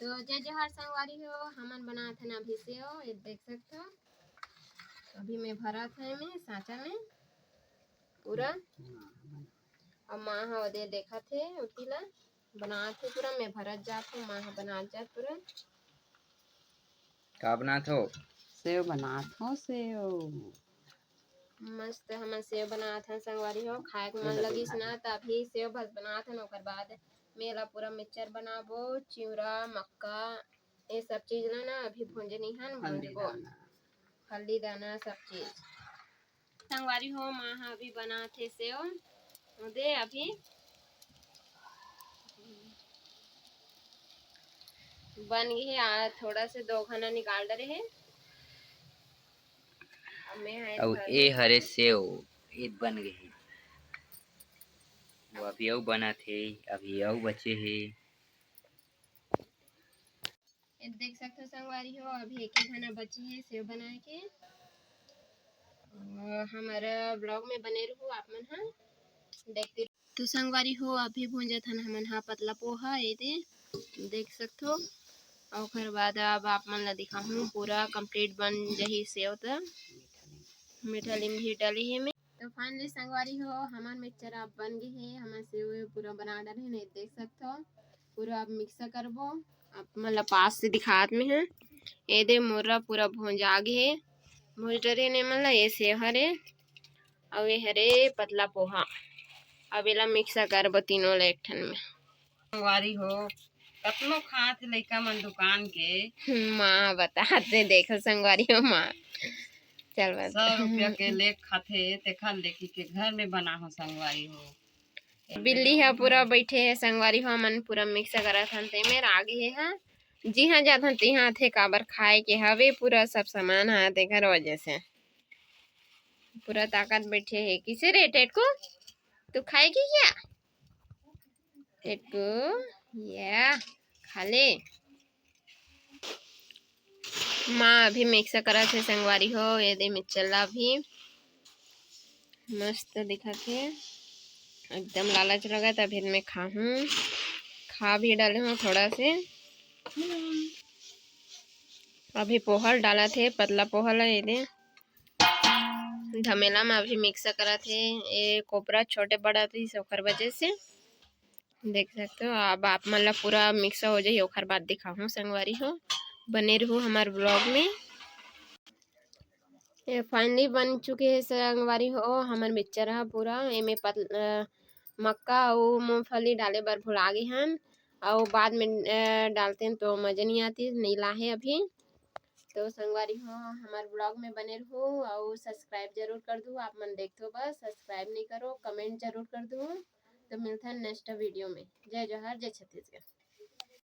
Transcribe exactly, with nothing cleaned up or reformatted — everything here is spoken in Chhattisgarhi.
तो जय जोहार संगवारी हो, हमन बनात हन अभी सेव, ये देख सकत हो। अभी मैं भरत हन एमे सांचा में पूरा, अब माँ ह ओदे देखत हे, उठी ला बनात हे पूरा, मैं भरत जात हूँ, माँ ह बनात जात पूरा। का बनात हो? सेव बनात हो, सेव। मस्त हमन सेव बनात हन संगवारी हो, खाए के मन लगिस ना, त अभी सेव बस बनात हन, ओकर बाद मेला पूरा मिक्सचर बनाबो, चिवड़ा, मक्का, ये सब चीज ला ना अभी भूंजे नहीं हन, हल्दी भूंजबो। दाना। हल्दी दाना सब चीज। संगवारी हो, माँ ह अभी बनात हे सेव, ओदे अभी बन गे हे, आ, थोड़ा से दो घना निकाल डरे हे। अब मैं ह अउ भर ए हरे सेव, ए बन गे हे। वो अभी अउ बनत हे, अभी अउ बचे हे। ये देख सकत हो संगवारी हो, अभी एक एक घना बची है सेव बनाए के। अ, हमारा ब्लॉग में बने रहू आप मन ह, देखते रहू। तो संगवारी हो, अभी भूंजत हन हमन हा पतला पोहा, ये दे देख सकत हो। अउ ओकर बाद अब आप मन ला दिखाहूँ, पूरा कंप्लीट बन जही सेव त मीठा नीम भी डाले हे में। तो फाइनली संगवारी हो, हमर मिक्सचर अब बन गे हे, हमर सेव पूरा बना डाले हे, देख सकत हो। पूरा अब मिक्स करबो, आप मन ला पास से दिखात में हे। ए दे मुर्रा पूरा भोंजा गे हे, भोज डरे ने मन ला। ये सेव हरे, अउ ये हरे पतला पोहा। अब एला मिक्स करबो तीनों ला एक ठन में। संगवारी हो, कतनो खात हे लइका मन दुकान के। हम्म, माँ बताते, देखो संगवारी हो, माँ। चल बता। सौ रुपया के लेक खाथे, तेखर लेकी के घर में बना हो संगवारी हो। बिल्ली ह पूरा बैठे हे संगवारी हो, हमन पूरा मिक्स करत हन, तेमे राग हे हा। जिहाँ जात हन तिहाँ आथे, काबर खाए के हवे पूरा सब सामान हा, तेखर वजह से पूरा ताकत बैठे हे। किसे रे टेटको, तू खाएगी क्या? टेटको, या, खा ले। माँ अभी मिक्स करत हे संगवारी हो, ये दे मिक्सचर ला अभी मस्त दिखत हे, एकदम लालच लगत। अभी मैं खाहूँ, खा भी डाले हूँ थोड़ा से। अभी पोहा ल डालत हे, पतला पोहा ला, ये दे धमेला में अभी मिक्स करत हे। ये कोपरा छोटे बड़ा रहिस, ओकर वजह से देख सकते हो। अब आप मन ला पूरा मिक्स हो जाही, ओकर बाद दिखाहूँ संगवारी हो, बने रहू हमार ब्लॉग में। ये फाइनली बन चुके हे संगवारी हो हमर मिक्सचर ह पूरा। एमे पत-, अ, मक्का अउ मूंगफली डाले बर भुला गे हन, अउ बाद में, अ, डालते हैं तो मजा नहीं आती, नहीं लाहे अभी। तो संगवारी हो, हमार ब्लॉग में बने रहू अउ सब्सक्राइब जरूर कर दू। आप मन देखथो बस, सब्सक्राइब नहीं करो, कमेंट जरूर कर दू। तो मिलते हैं नेक्स्ट वीडियो में। जय जोहार, जय छत्तीसगढ़।